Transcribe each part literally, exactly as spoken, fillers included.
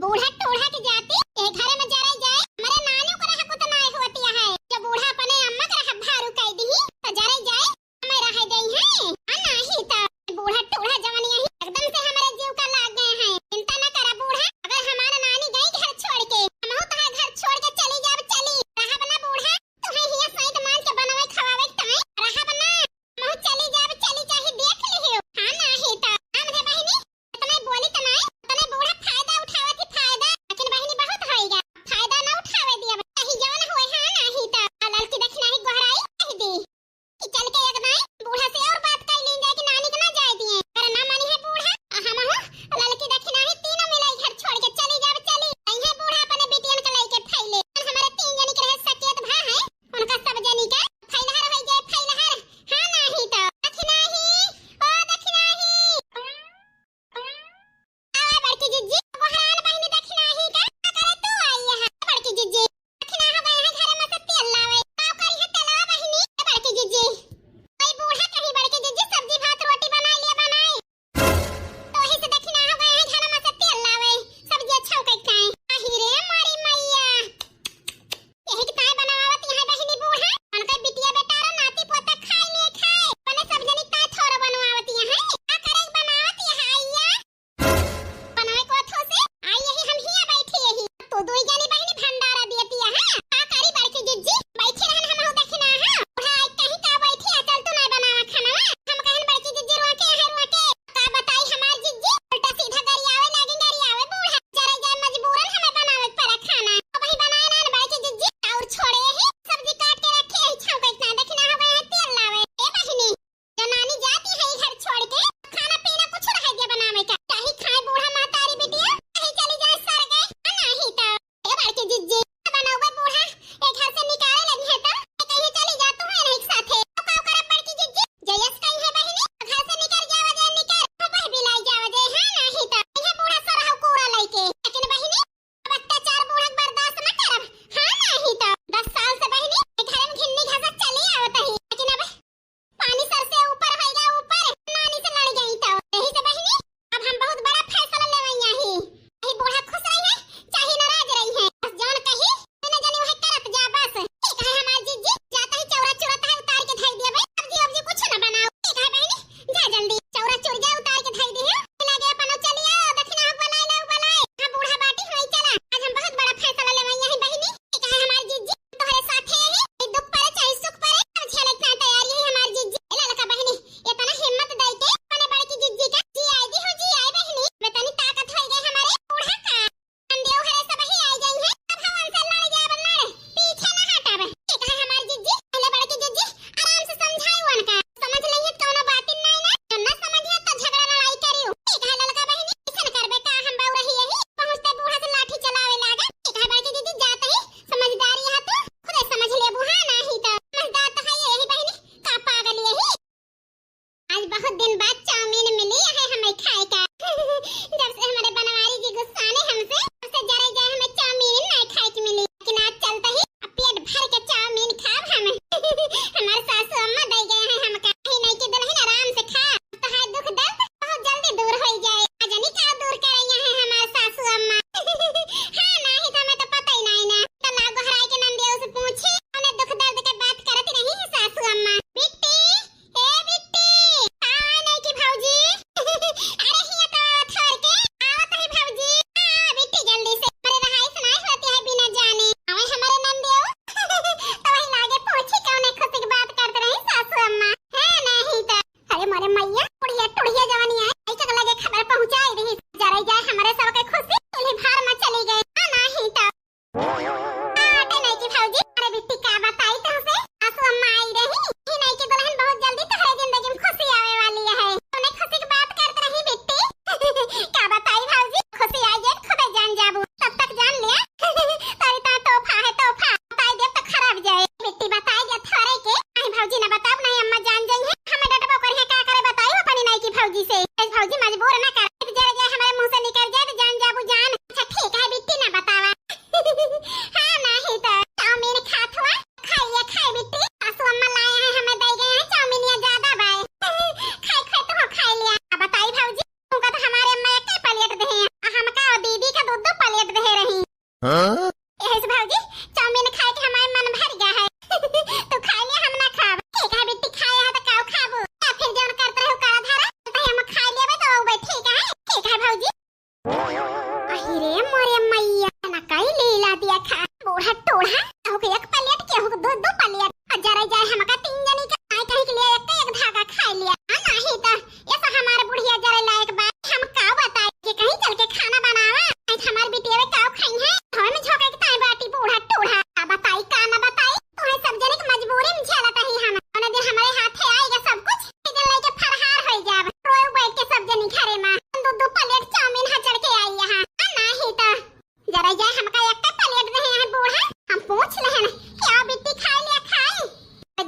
बूढ़ा टूढ़ा के जाती, ए घरे में जरे जाए, हमरे नानी को रहा कुछ नाय होती है। जब बूढ़ा अपने अम्मा के रहा भारू कह दी, तो जरे जाए, हमें रह गई है। आ नाही तो बूढ़ा टूढ़ा जवन यही एकदम से हमरे जीव का लाग गए हैं। चिंता न करा बूढ़ा, अगर हमारा नानी गई घर छोड़ के, हम तो घर छोड़ के चली जाब, चली रहब ना बूढ़ा। तुम्हें हिया सैत मान के बनावे खवावे के तमे रहब ना। हम चली जाब, चली चाहे देख लियो। हाँ नाही तो हम रे बहिनी, इतने बोली तो नाही, इतने बूढ़ा फायदा उठावत ही फायदा। लेकिन बहिनी बहुत होइगा, फायदा प्लेट देहे रही। हाँ? यही से भौजी, चाउमीन खाए के हमारे मन भर गया है। तू खा लिया, हम ना खाब। ठीक है बिट्टी, खाए है तो काऊ खाबू? या फिर जौन करत रहे काला धारा, तो हम खा लेबे तो वो ठीक है। ठीक है भौजी। अहि रे मोरे मैया, ना कई लीला दिया खा। बूढ़ा टूढ़ा, केहू के एक प्लेट, केहू के दो दो प्लेट। आ जरे जाए हमका तीन जनी के, आए कहीं के लिए एक एक धागा खा लिया। आ नाही तो, ये तो हमारे बुढ़िया जरे लायक बा। हम का बताई कि कहीं चल के खाना बनावा, नहीं तो हमारे बिटिया में काऊ खाई है। घर में झोंके के ताई बाटी बूढ़ा टूढ़ा। का बताई, का ना बताई, तुम्हें सब जने की मजबूरी में झेलत ही हम। उन्हें दिन हमारे हाथे आएगा सब कुछ, ये दिन लेके फरहार हो जाब। रोए बैठ के सब जनी घरे में, दो दो प्लेट चाउमीन हचड़ के आई यहाँ। आ नाही तो, जरा ये हमका एक प्लेट दे यहाँ बूढ़ा, हम पूछ लेहन, क्या बिट्टी खाई लिया खाई?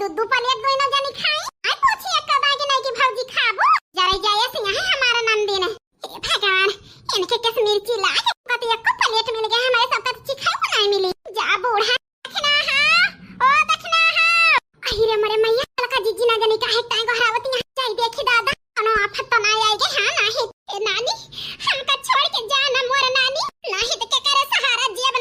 दो दो प्लेट दोनों जनी खाई। आई पूछी एक बार कि नहीं कि भौजी खाबू? जरा ये ऐसे यहाँ हमारा नंदी ने। हे भगवान, इनके कस मिर्ची लाग, कति एक प्लेट मिल गया, हमारे सब कति चिखाई को नहीं मिली। जा बूढ़ा। दखना हा, ओ दखना हा। अहि रे मोरे मैया, लका जिज्जी ना जनी काहे ताई गोहरावत यहाँ जाई देखी दादा, कोनो आफत तो ना आएगी, हाँ नाही। ए नानी, हमका छोड़ के जा ना मोर नानी, नाही तो के करे सहारा जिया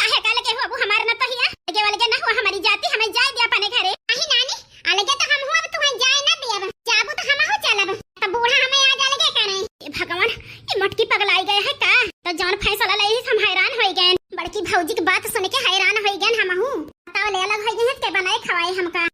काहे का लगे हो अब हमार न तो हिया? अलगे वलगे न हुआ हमारी जाति, हमें जाए दे अपने घरे। नहीं नानी, अलगे तो हम हो, अब तुम्हें जाए ना देब। जाबू तो हम हो चलब। तो बूढ़ा हमें आज अलगे करे। ए भगवान, ये मटकी पगलाई गए है का? तो जौन फैसला ले हम हैरान हो गए। बड़की भौजी की बात सुन के हैरान हो गए हम हूँ। बताओ, ले अलग हो गए हैं, के बनाए खवाए हमका?